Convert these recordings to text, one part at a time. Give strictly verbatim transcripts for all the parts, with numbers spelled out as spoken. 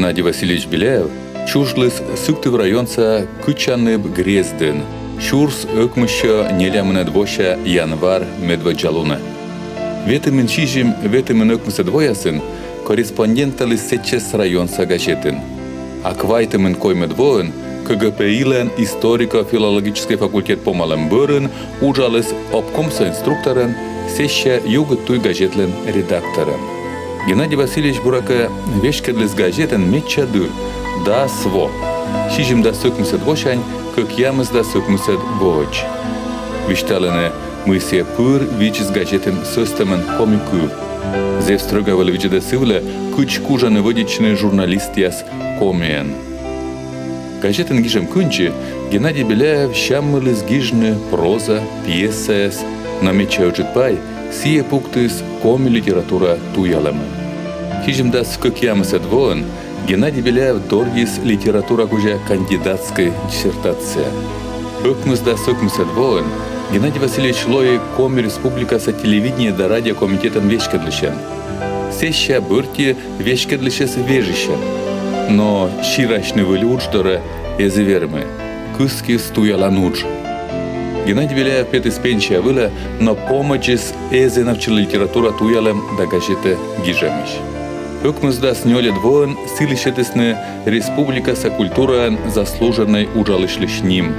Геннадий Васильевич Беляев чужліс Сыктыв районса Кычаныб грездын сюрс ӧкмыссё нелямынӧд вося январ медводдза лунӧ. Ветымын сизим — ветымын ӧкмысӧд воясын корреспонденталіс сэтчӧс районса газетын. А квайтымын коймӧд воын КГПИ-лӧн историко-филологическӧй факультет помалӧм бӧрын уджаліс обкомса инструкторӧн, сэсся «Югыд туй» газетлӧн редакторӧн. Геннадий Васильевич, буракӧ, веськӧдліс газетӧн медся дыр, дас во: сизимдас ӧкмысӧд восянь кӧкъямысдас ӧкмысӧд воӧдз. Висьталӧны, мый сійӧ пыр видзис газетын сӧстӧмӧн коми кыв. Зэв стрӧга вӧлі видзӧдӧ сы вылӧ, кыдз кужӧны вӧдитчыны журналистъяс комиӧн. Газетын гижӧм кындзи Геннадий Беляев сяммыліс гижны проза, пьесаяс, но медся ыджыд пай сійӧ пуктіс коми литература туялӧмӧ. Сизимдас кӧкъямысӧд воын Геннадий Беляев дорйис литература кузя кандидатскӧй диссертация. Ӧкмысдас ӧкмысӧд воын Геннадий Васильевич лои Коми Республикаса телевидение да радио комитетӧн веськӧдлысьӧн. Сэсся бӧрти веськӧдлысьӧс вежысьӧн. Но сирасьны выль удж дорӧ эз и вермы. Кыскис туялан удж. Геннадий Беляев петіс пенсия вылӧ, но помӧдзыс эз эновтчылы литература туялӧм да газетӧ гижӧмысь. Ӧкмысдас нёльӧд воын сылы сетісны республикаса культураӧн заслуженнӧй уджалысьлысь ним.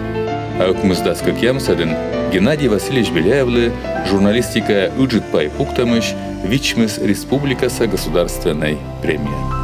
А ӧкмысдас кӧкъямысӧдын Геннадий Васильевич Беляевлы журналистикаӧ ыджыд пай пуктӧмысь вичмис республикаса государственнӧй премия.